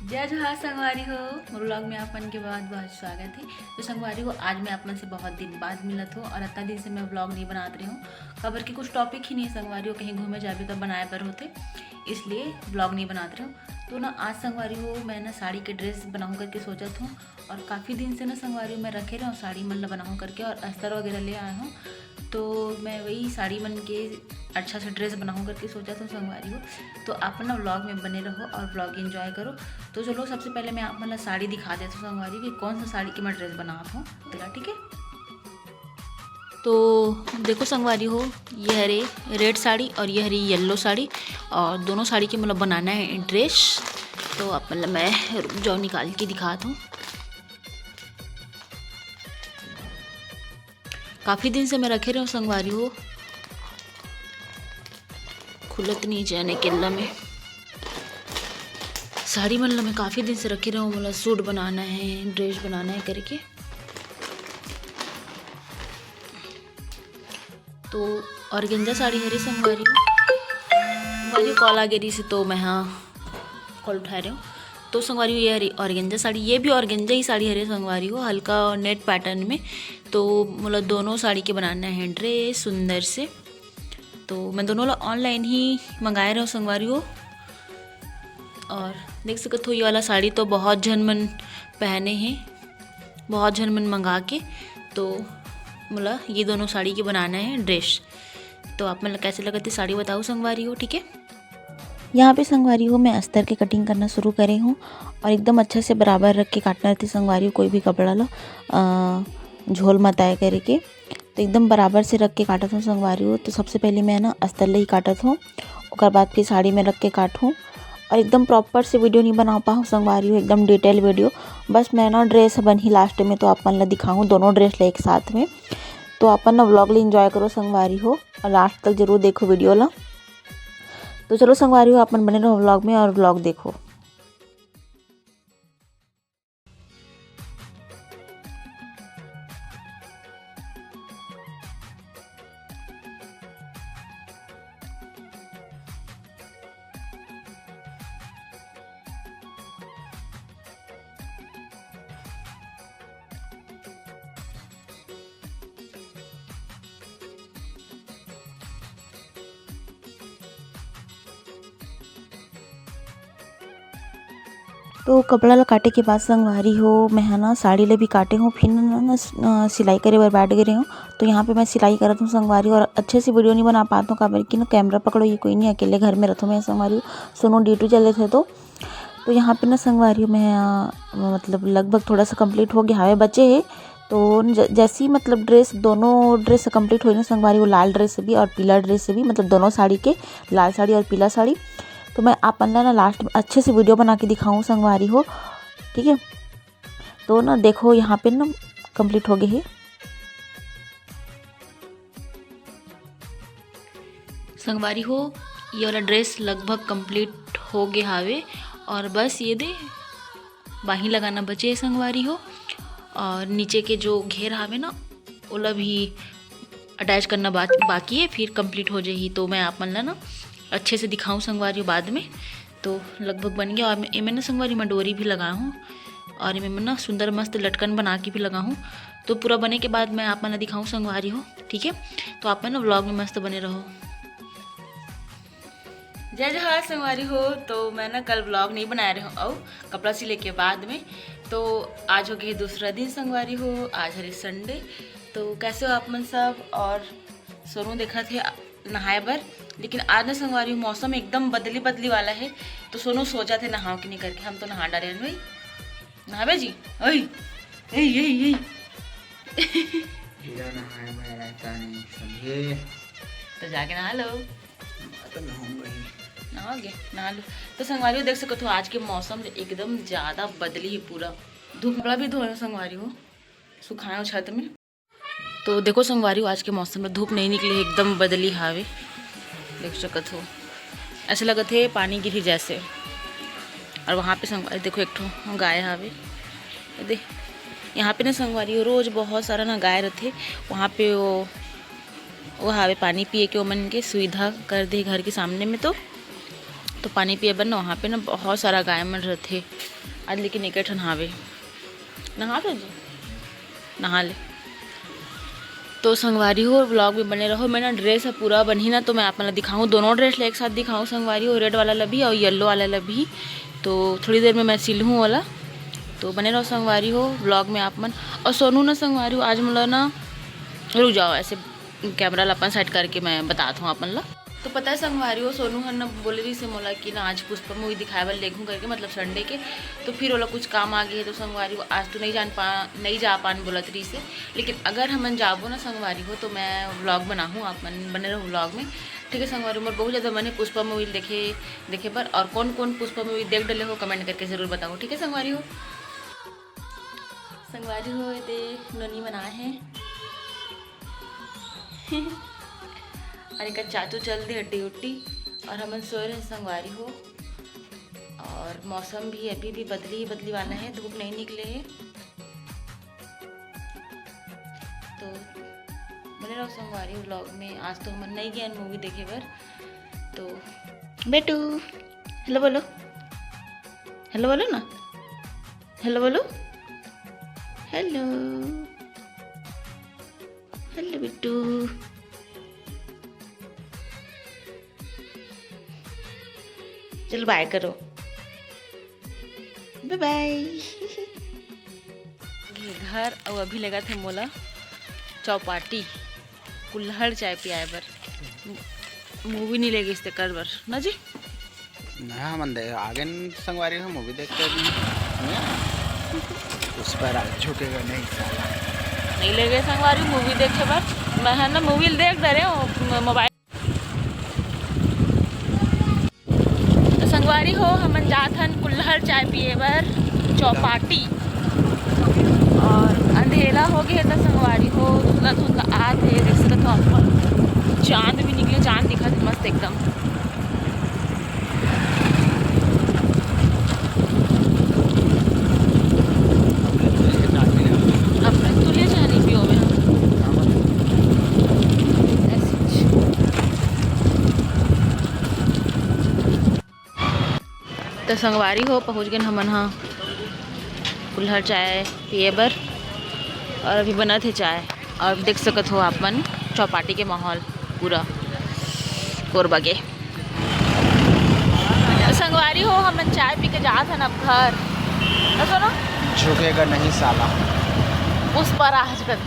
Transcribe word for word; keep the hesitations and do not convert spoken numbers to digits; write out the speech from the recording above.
जय जोहार संगवारी हो, मोर vlog में आप मन के बहुत बहुत स्वागत है। तो संगवारी हो, आज मैं आप मन से बहुत दिन बाद मिलत हूँ और इतना दिन से मैं vlog नहीं बनात रही हूँ, काबर कि कुछ topic ही नहीं है संगवारी हो, कहीं घूमे जाबे तब बनाए बर होते, इसलिए vlog नहीं बनात रही हूँ। तो ना आज संगवारी हो, मैं ना साड़ी के dress बनाऊँ करके सोचत हूँ और काफ़ी दिन से ना संगवारी हो मैं रखे रहूँ साड़ी मन ला बनाऊँ करके और अस्तर वगैरह ले आए हूँ, तो मैं वही साड़ी मन के अच्छा सा dress बनाऊँ करके सोचत हूँ संगवारी हो। तो आप ना vlog में बने रहो और vlog enjoy करो। तो चलो सबसे पहले मैं आप मन ला साड़ी दिखा देत हूँ संगवारी कि कौन सा साड़ी के मैं dress बनात हूँ, तेला, ठीक है। तो देखो संगवारी हो, ये हरे red साड़ी और ये हरे yellow साड़ी और दोनों साड़ी के मतलब बनाना है dress। तो आप मतलब मैं रुक जाओ, निकाल के दिखात हूँ। काफ़ी दिन से मैं रखे रहूँ संगवारी हो, खुलत नहीं जाने केल्ला में। साड़ी मन ला मैं काफ़ी दिन से रखे रहूँ, मतलब suit बनाना है, dress बनाना है करके। तो organza साड़ी हरे संगवारी हो, संगवारी हो call आ गे रहिस, तो मैं हाँ call उठा रही हूँ। तो संगवारी हो, ये हरे organza साड़ी, ये भी organza ही साड़ी हरे संगवारी हो, हल्का net pattern में। तो मोला दोनों साड़ी के बनाना है dress सुंदर से। तो मैं दोनों ला online ही मंगाए रहूँ संगवारी हो। और देख सकत हो, ये वाला साड़ी तो बहुत झन मन पहने हैं, बहुत झन मन मंगा के। तो मोला ये दोनों साड़ी के बनाना है dress। तो आप मन ला कैसे लगत है साड़ी, बताओ संगवारी हो, ठीक है। यहाँ पे संगवारी हो, मैं अस्तर के cutting करना शुरू करे हूँ और एकदम अच्छा से बराबर रख के काटना रहती संगवारी हो कोई भी कपड़ा ला, अ, झोल मत आए करे के। तो एकदम बराबर से रख के काटत हूँ संगवारी हो। तो सबसे पहले मैं ना अस्तर ले ही काटत हूँ, ओकर बाद फिर साड़ी में रख के काटूँ। और एकदम proper से video नहीं बना पाऊँ संगवारी हो, एकदम detail video। बस मैं ना dress बन ही last में, तो आप मन ला दिखाऊँ दोनों dress ला एक साथ में। तो आप मन ना vlog ला enjoy करो संगवारी हो और last तक जरूर देखो video ला। तो चलो संगवारी हो, आप मन बने रहो vlog में और vlog देखो। तो कपड़ा ला काटे के बाद संगवारी हो, मैं हा ना साड़ी ला भी काटे हूँ, फिर ना, ना, ना, अ, सिलाई करे बर बैठ गए हूँ। तो यहाँ पे मैं सिलाई करत हूँ संगवारी, और अच्छे से video नहीं बना पात हूँ, काबर कि ना camera पकड़ो ये कोई नहीं, अकेले घर में रहत हूँ मैं संगवारी हो, सोनू duty चले थे तो। तो यहाँ पे ना संगवारी हो, मैं, अ, मतलब लगभग थोड़ा सा complete हो गया हवे, बचे है। तो ज-, जैसे ही मतलब dress, दोनों dress complete होई ना संगवारी हो, लाल dress भी और पीला dress भी, मतलब दोनों साड़ी के, लाल साड़ी और पीला साड़ी। तो मैं आप मन ला ना last में अच्छे से video बना के दिखाऊँ संगवारी हो, ठीक है। तो ना देखो यहाँ पे ना complete हो गए है संगवारी हो, ये वाला dress लगभग complete हो गए हावे और बस ये दे बाही लगाना बचे है संगवारी हो। और नीचे के जो घेर हावे ना, ओला भी attach करना बा-, बाकी है, फिर complete हो जाही। तो मैं आप मन ला ना अच्छे से दिखाऊँ संगवारी हो बाद में। तो लगभग बन गया। और एमे ना संगवारी मैं डोरी भी लगा हूँ और एमे ना सुंदर मस्त लटकन बना के भी लगा हूँ। तो पूरा बने के बाद मैं आप मन ला दिखाऊँ संगवारी हो, ठीक है। तो आप मन ना vlog में मस्त बने रहो। जय जोहार संगवारी हो। तो मैं ना कल vlog नहीं बनाए रहे हूँ, अउ कपड़ा सिले के बाद में। तो आज हो गए दूसरा दिन संगवारी हो, आज हरे Sunday। तो कैसे हो आप मन सब? और सोनू देखत हे नहाए बर, लेकिन आज ना संगवारी हो मौसम एकदम बदली बदली वाला है, तो सोनू सोचत हे नहाओ कि नहीं करके। हम तो नहा डारे हन भाई, नहाबे जी। ओई, एई, एई, एई। बिना नहाए मैं रहता नहीं, समझे? तो जाके नहा लो। मैं तो नहाऊंगा ही। नहाओगे? नहा लो। तो संगवारी हो देख सकत हो, आज के मौसम एकदम ज़्यादा बदली है पूरा। धूप, कपड़ा भी धोए हो संगवारी हो, सुखाए हो छत में। तो देखो संगवारी हो, आज के मौसम में धूप नहीं निकले, एकदम बदली हावे, देख सकत हो, ऐसे लगत है पानी गिरी जैसे। और वहाँ पे संगवारी देखो, एक ठो गाय हावे, ये दे, यहाँ पे ना संगवारी हो, रोज बहुत सारा ना गाय रहते, वहाँ पे वो, वो हावे पानी पिए के, ओमन के सुविधा कर दे घर के सामने में। तो, तो पानी पिए बर ना, वहाँ पे ना बहुत सारा गाय मन रथे। आज लेकिन एक ठन हावे। नहा तो जी, नहा ले। तो संगवारी हो, vlog में बने रहो। मैं ना dress ह पूरा बनही ना, तो मैं आप मन ला दिखाऊँ, दोनों dress ला एक साथ दिखाऊँ संगवारी हो, red वाला ला भी और yellow वाला ला भी। तो थोड़ी देर में मैं सिलहूँ वाला, तो बने रहो संगवारी हो vlog में आप मन। और सोनू ना संगवारी हो, आज मोला ना, रुक जाओ, ऐसे camera ला अपन side करके मैं बतात हूँ आप मन ला। तो पता है संगवारी हो, सोनू हर ना बोले रही से मोला कि ना आज पुष्पा movie दिखाए बर लेगहूँ करके, मतलब Sunday के। तो फिर ओला कुछ काम आ गए है, तो संगवारी हो आज तो नहीं जान पा नहीं जा पान बोलत रही से। लेकिन अगर हमन जाबो ना संगवारी हो, तो मैं vlog बनाहूँ, आप मन बने रहो vlog में। ठीक है संगवारी हो, मोर बहुत ज़्यादा मन है पुष्पा movie देखे देखे बर। और कौन कौन पुष्पा movie देख डले हो, comment करके ज़रूर बताओ। ठीक है संगवारी हो, संगवारी हो, ये दे नोनी मन आए हैं। और एक चाचू चल दे duty, और हमन सोए रहे संगवारी हो। और मौसम भी अभी भी बदली ही बदली वाला है, धूप नहीं निकले है। तो बने रहो संगवारी vlog में। आज तो हमन नहीं गए movie देखे बर। तो बेटू, hello बोलो, hello बोलो ना, hello बोलो, hello, hello बेटू। चलो bye करो, bye bye। ये घर अउ अभी लगा थे मोला चौपाटी कुल्हड़ चाय पियाए बर। movie नहीं ले गइस तेकर बर ना जी। ना, हमन दे आगे न संगवारी हो movie देख के। उस पर आज झुकेगा नहीं साला। नहीं ले गए संगवारी movie देखे बर। मैं है ना movie देख दे रहे हो mobile। तो संगवारी हो, हमन जात हन कुल्हड़ चाय पिए बर चौपाटी। और अंधेरा हो गए तो संगवारी हो, धुंधला धुंधला आत हे, देख सकत हो आप मन। चांद भी निकले, चांद दिखत हे मस्त एकदम। अब तक तो ले जाने पियो में हम। ऐसे ही। तो संगवारी हो, पहुँच गए हमन ह कुल्हड़ चाय पिए बर, और अभी बनत हे चाय, और देख सकत हो आप मन चौपाटी के माहौल पूरा कोरबा के। तो संगवारी हो, हमन चाय पी के जात हन अब घर। तो सुनो, झुकेगा नहीं साला। पुष्पा राज कर